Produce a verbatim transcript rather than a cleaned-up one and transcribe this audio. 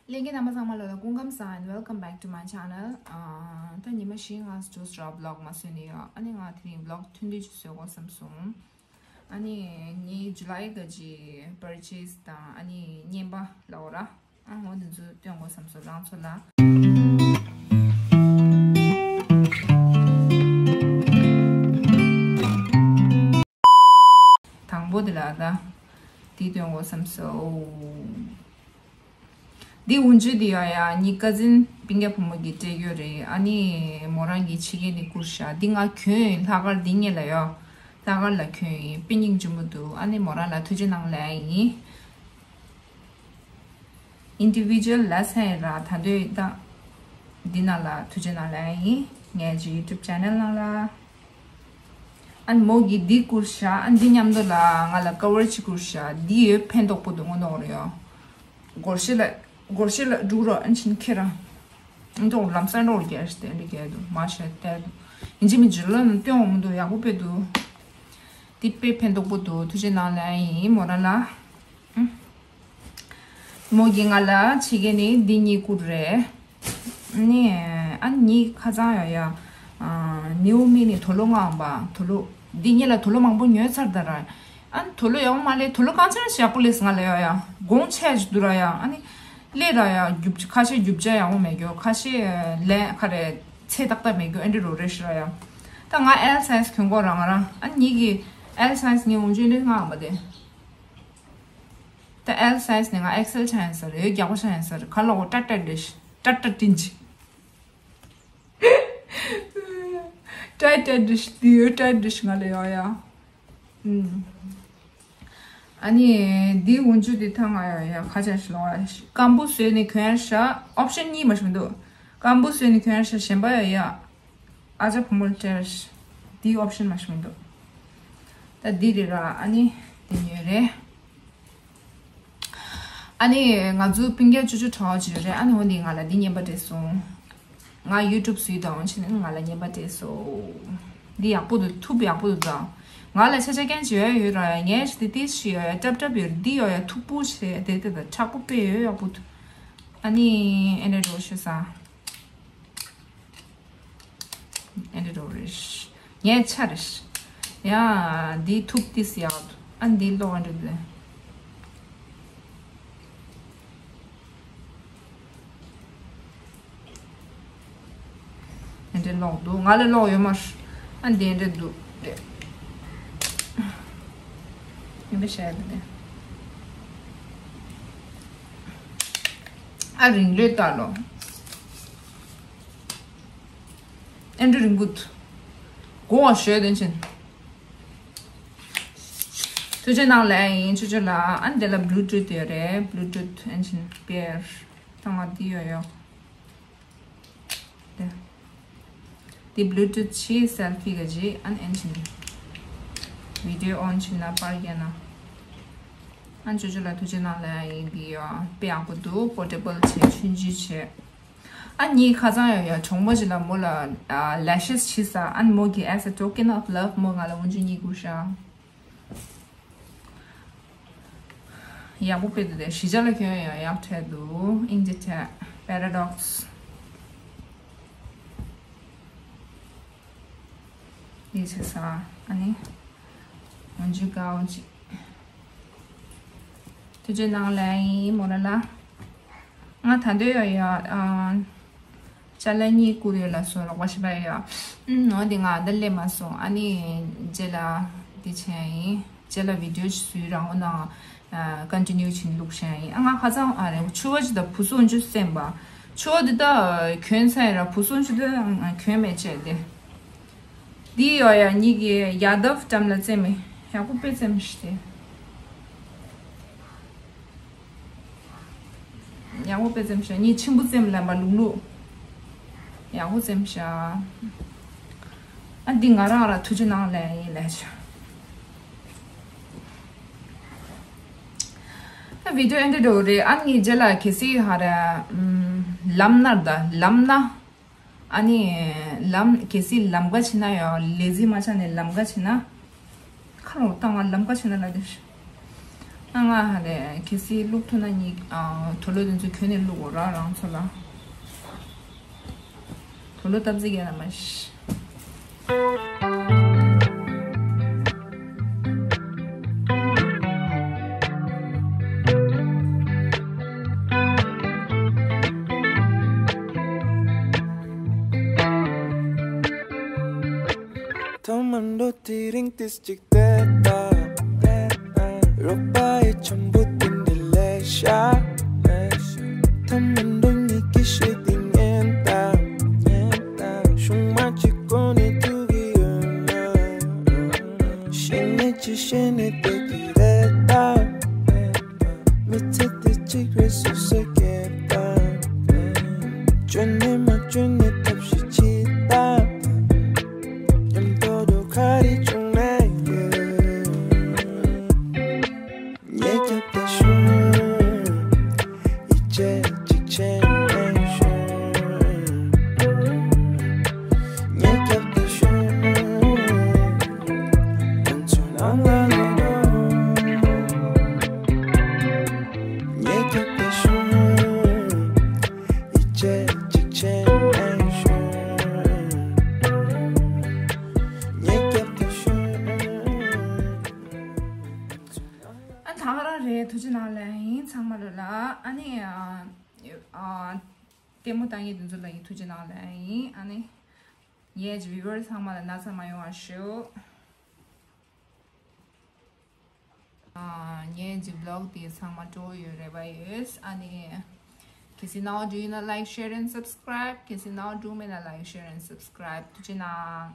ལྷན་རྒྱས་རྣམ་པ་ཚང་མ་ལོ་ལ་སྐུ་ཁམས་བཟང་། And welcome back to my channel. ཨ་ད་ཉི་མ་བཞི་ལྔ་ཙམ་ར་vlog མ་བཟོས་ནས་ཡོད། ཨ་ནི་ང་དེ་རིང་vlog ཐུང་ཐུང་ཅིག་བཟོ་དགོས་བསམ་སོང་། ཨ་ནི་ངའི་July ག་གི་purchase དང་ཨ་ནི་རྔན་པ་ལབ་དགོས་ར། ཨ་འོ་འདི་ཚོ་སྟོན་དགོས་བསམ་སོང་རང་ཚོ་ལ། དང་པོ་དེ་ལ་ད་འདི་སྟོན་དགོས་བསམ་སོང་། འདི་འོན་ཇུ་འདི་ཡ་ཡ་ངའི་ཀ་ཛིན་སྤུན་ཀྱག་བུ་མོ་གིས་སྤྲད་ཡོད་རེད། ཨ་ནི་མོ་རང་གིས་ཕྱི་རྒྱལ་ནས་བསྐུར་ཤག་འདི་ང་གྱོན་ཡིན། ལྷག་དཀར་འདི་ངེད་ལ་ཡོད། ལྷག་དཀར་ལ་གྱོན་ཡིན། དཔེ་སྙིང་རྗེ་མོ་འདུག་ཨ་ནི་མོ་རང་ལ་ཐུགས་རྗེ་གནང་ལབ་ཡིན། Individual lesson ར་ད་འདོད་ད་འདི་ན་ལ་ཐུགས་རྗེ་གནང་ལབ་ཡིན། ངའི་YouTube channel ནང་ལ། ཨ་ནི་མོ་གིས་འདི་བསྐུར་ཤག་ཨ་འདི་མཉམ་དུ་ལ་ང་ལ་cover གཅིག་བསྐུར་ཤག་འདི་ཡོད་ཕན་ཐོགས་པོ་འདུག་ངོ་ནོར་ཡོད། སྒོར་གཞས་ལ་སྒོར་གཞས་ལ་འགྲུག་རོགས། ཨན་ཆིན་ཁེ་རང་འདོག་ལམ་སང་འགྲོ་རྒྱལ་ཞིག་དེ་འདྲ་རྒྱལ་འདུག་མ་ཤེས་བལྟས་འདུག་ཡིན་གཅིག་མིན་གཅིག་ལོ་ན་སྟོན་འོང་མི་འདུག་ཡག་པོ་དཔེ་འདུག་འདི་དཔེ་ཕན་ཐོགས་པོ་འདུག་ཐུགས་རྗེ་གནང་ལབ་ཡིན་མོ་རང་ལ། མོ་གིས་ང་ལ་ཕྱི་རྒྱལ་ནས་འདི་གཉིས་བསྐུར་རེད། ནི་ཨ་ནི་ཁ་སང་ཡ་ཡ་ནེའུ་མི་ནི་དུག་ལོག་མངགས་པ། དུག་ལོག་འདི་གཉིས་ལ་དུག་ལོག་མང་པོ་ཉོས་ཚར་ད་ར། ཨ་ནི་དུག་ལོག་ཡག་པོ་མ་སླེབས། དུག་ལོག་གང་ཆེ་ན་ཞག་པོ་སླེབས་ང་ལ་ཡ་ཡ་གོང་ཆེ་ཞིག་འདུག་ར་ཡ། ཨ་ནི་སླེབས་ར་ཡ་རྒྱུ་ཆ་ཁ་ཤས་རྒྱུ་ཆ་ཡག་པོ་མེད་རྒྱུ། ཁ་ཤས་ལན་ཁ་རེ་ཚད་ཏག་ཏག་མེད་རྒྱུ། ཨེ་འདྲ་རོ་རེ་ཞིག་ར་ཡ། ད་ང་L size གྱོན་གོ་ར་ང་རང་། ཨ་ནི་གཉིས་ཀྱི་L size ངས་འོན་ཇུ་འདི་མངགས་པ་དེ། ད་L size ནས་ང་XL ཆགས་ཡིན་ས་རེད། ཡོད་རྒྱག་པ་ཆགས་ཡིན་ས་རེད། ག་ལ་འོ་ཏྲ་ཏྲ་འདྲི་ཤི་ཏྲ་ཏྲ་ཏིན་ཅི་ཏྲ་ཏྲ་འདྲི་ཤི་དེ་ཡོད་ཏྲ་འདྲི་ཤི་ང་ལ་ཡོད་ཡ། ཨུམ། ཨ་ནི་འདི་འོན་ཇུ་འདི་ཐང་ང་ཡོད་ཡ། ཁ་ཆ་ཤི་ལོ་ཡ་སྐམ་པོ་བཟོས་ནས་གྱོན་ཤག option གཉིས་མ་ཤི་མི་འདུག་སྐམ་པོ་བཟོས་ནས་གྱོན་ཤག་གཞན་པ་ཡོད་ཡ། ཨ་ཅག་བུ་མོ་ལ་སྤྲད་ར་ཤག་འདི་option མ་ཤི་མི་འདུག་ད་འདི་རེད་ར། ཨ་ནི་འདི་ཉོས་རེད། ཨ་ནི་ང་ཚོ་སྤུན་ཀྱག་ཅོ་ཅོ་གྲོགས་ཅིག་ཡོད་རེད། ཨ་ནི་འོ་འདི་ང་ལ་འདི་རྔན་པ་སྤྲད་སོང་། ང་YouTube བཟོས་དང་ཕྱིན་ནས་ང་ལ་རྔན་པ་སྤྲད་སོང་། འདི་ཡག་པོ་འདུག་ཐུབ་ཡག་པོ་འདུག་ད་ང་ལ་ཆ་ཆ་རྐྱང་ཅིག་ཡོད་ཡོད་ར་ཡ། ངས་ཞིག་དེ་ཏིས་ཞིག་ཡོད་ཡ། ཀྲབ་ཀྲབ་ཡོད་ར། འདི་ཡོད་ཡ་མཐུག་པོ་བྱས་དེ་དེ་ད་མཁྲེགས་པོ་དཔེ་ཡོད་ཡག་པོ་འདུག་ཨ་ནི་ཨེ་འདྲ་འགྲོ་ཤོད་ས། ཨེ་འདྲ་འགྲོ་རེད། ངས་ཆ་རེད། ཡ། འདི་ཐུག་ཏིས་ཡག་འདུག་ཨ་འདི་ལོག་ཨེ་འདྲ་འདུག་ཨེ་འདྲ་ལོག་འདུག་ང་ལ་ལོག་ཡོད་མ་རེད། ཨ་འདི་ཨེ་འདྲ་འདུག་རེད། ཨེ་འདྲ་བྱས་འདུག་རེད། ཨ་རིང་ལོས་ལྟ་ལོ། ཨེ་འདྲ་རིང་པོ་འདུག་གོང་བ་ཞོལ་དོན་ཆེན། ཐུགས་རྗེ་གནང་ལབ་ཡིན་ཆུ་ཆུ་ལ། ཨ་འདི་ལ་Bluetooth ཡོད་རེད། Bluetooth engine pair ད་ང་འདི་ཡོད་ཡོད། འདི་འདི་Bluetooth ཆེ་selfie ག་ཅི་ཨ་engine video on བྱེད་ན་པར་རྒྱག་ན། ཨ་ཆུ་ཆུ་ལ་ཐུགས་རྗེ་གནང་ལབ་ཡིན། འདི་ཡོད་དཔེ་ཡག་པོ་འདུག portable བྱེད་ཆུང་ཆུང་བྱེད། ཨ་ནི་ཁ་སང་ཡང་ཡང་གྲོགས་མོ་ཞིག་ལ་མོ་ལ་ཨ་lashes བྱས་ས། ཨ་ནི་མོ་གིས་as a token of love མོ་ང་ལ་འོན་ཆུ་གཉིས་བསྐུར་ཤག་ཡག་པོ་དཔེ་འདུག་དེ་གཞིས་ཆགས་ལ་གྱོན་ཡང་ཡག་འཕྲད་འདུག་ཨིན་ཇི་ཐད་Paradox འདི་བྱས་ས། ཨ་ནི་འོན་ཆུ་གའོ་ཅིག་ཐུགས་རྗེ་གནང་ལབ་ཡིན་མོ་ར་ལ། ང་ད་འདོད་ཡོད་ཡ། ཨ་ཅ་ལག་གཉིས་བསྐུར་ཡོད་ལ་སོ་རོགས་པ་ཞིག་པ་ཡོད་ཡ། ཨུམ་འོ་འདི་ང་འདི་སླེབས་མ་སོང་། ཨ་ནི་རྗེས་ལ་འདི་བྱས་ཡིན། རྗེས་ལ་video ཞིག་བཟོས་རང་འོ་ན་ཨ་continue བྱེད་ལུགས་བྱས་ཡིན། ཨ་ང་ཁ་སང་ཨ་རེ་ཕྱུ་པ་ཅིག་དང་བུ་སོང་ཅུ་སེམས་པ། ཕྱུ་པ་འདི་ད་གྱོན་ཚར་ཡིན་ར། བུ་སོང་ཅུ་འདི་གྱོན་མེད་བྱས་ཏེ། འདི་ཡོད་ཡ་གཉིས་ཀྱི་ཡ་དབ་འགྲམ་ལ་བཙེམས་མེ། ཡག་པོ་དཔེ་བཙེམས་ཤི་ཏེ། ཡག་པོ་དཔེ་བཙེམས་ཤ། གཉིས་ཆེན་པོ་བཙེམས་ལ་མ་ལུག་ལུག་ཡག་པོ་བཙེམས་ཤ། ཨ་འདི་ང་རང་ར་ཐུགས་རྗེ་གནང་ལབ་ཡིན་ལབ་ཤ། ད་video end འགྲོ་རེད། ཨ་ནི་རྗེས་ལ་གལ་སྲིད་ཧ་ར་ལམ་ན་ད་ལམ་ན། ཨ་ནི་ལམ་གལ་སྲིད་ལམ་ཀ་ཕྱིན་ན་ཡང་ལེ་ཛི་མ་ཆགས་ནས་ལམ་ཀ་ཕྱིན་ན། ཁ་རོག་བཏང་བ་ལམ་ཀ་ཕྱིན་ན་ལ་དེ། ང་ཧ་ལས་གལ་སྲིད་བླུག་ཐུབ་ན་ཉིད་དུག་ལོག་དེ་ཚོ་གྱོན་ནས་བླུག་འོ་ར་རང་ཚོ་ལ། དུག་ལོག་བཏབ་རྩིས་རྒྱག་ན་མ་ཤི། ཐོག་མར་འགྲོ་དེ་རིང་ཏིས་གཅིག་བལྟས་ད། རོགས་པ་ཡི་འཆམ་པོ་དེ་འདྲ་ལས་ཤ། ཐོག་མར་འགྲོ་ཉིད་ཀྱི་ཤེས་དེ་ཉན་ད། ཤུང་མ་གཅིག་གོ་ནས་ཐུག་གི་ཡོད་ན། ཤེས་ནས་ཅི་ཤེས་ནས་བལྟས་ཀྱི་རེད་ད། མི་ཚེ་འདི་གཅིག་རེད་སུ་སུ་སྐྱེ་ད། བཅོས་ནས་མ་བཅོས་ནས་ཐབས་ཤེས་བྱེད་ད། མཉམ་དུ་འགྲོ་ག་རེ་བྱུང་ན་ཡོད། ཉེ་རྒྱབ་ཏུ་ཤོག་ཡིད་ཆེས་གཅིག་བྱས་ནས་ཤོག་ཉེ་རྒྱབ་ཏུ་ཤོག་ང་ཚོ་ནང་ལ་ལོག་རོགས། ཉེ་རྒྱབ་ཏུ་ཤོག་ཡིད་ཆེས་གཅིག་བྱས་ནས་ཤོག་ཉེ་རྒྱབ་ཏུ་ཤོག་ཨ་ད་ག་རང་རེད། ཐུགས་རྗེ་གནང་ལན་ཡིན་ཚང་མ་ལོ་ལ། ཨ་ནི་ཨ་ཨ་ལྟད་མོ་ལྟ་མཁན་དེ་ཚོ་ལ་ཡིན་ཐུགས་རྗེ་གནང་ལན་ཡིན། ཨ་ནི་ངའི་ཝི་ཝར་ཚང་མ་ལ་ན་ཚ་མ་ཡོང་བ་ཞུ། ཨ་ངའི་ཝི་ལོག་དེ་ཚང་མ་སྤྲོ་ཡོད་རེ་བ་ཡོད། ཨ་ནི་གལ་སྲིད་སྣང་བ་འགྲོ་ཡོད་ན་like, share and subscribe. གལ་སྲིད་སྣང་བ་འགྲོ་མེད་ན་like, share and subscribe. ཐུགས་རྗེ་གནང་།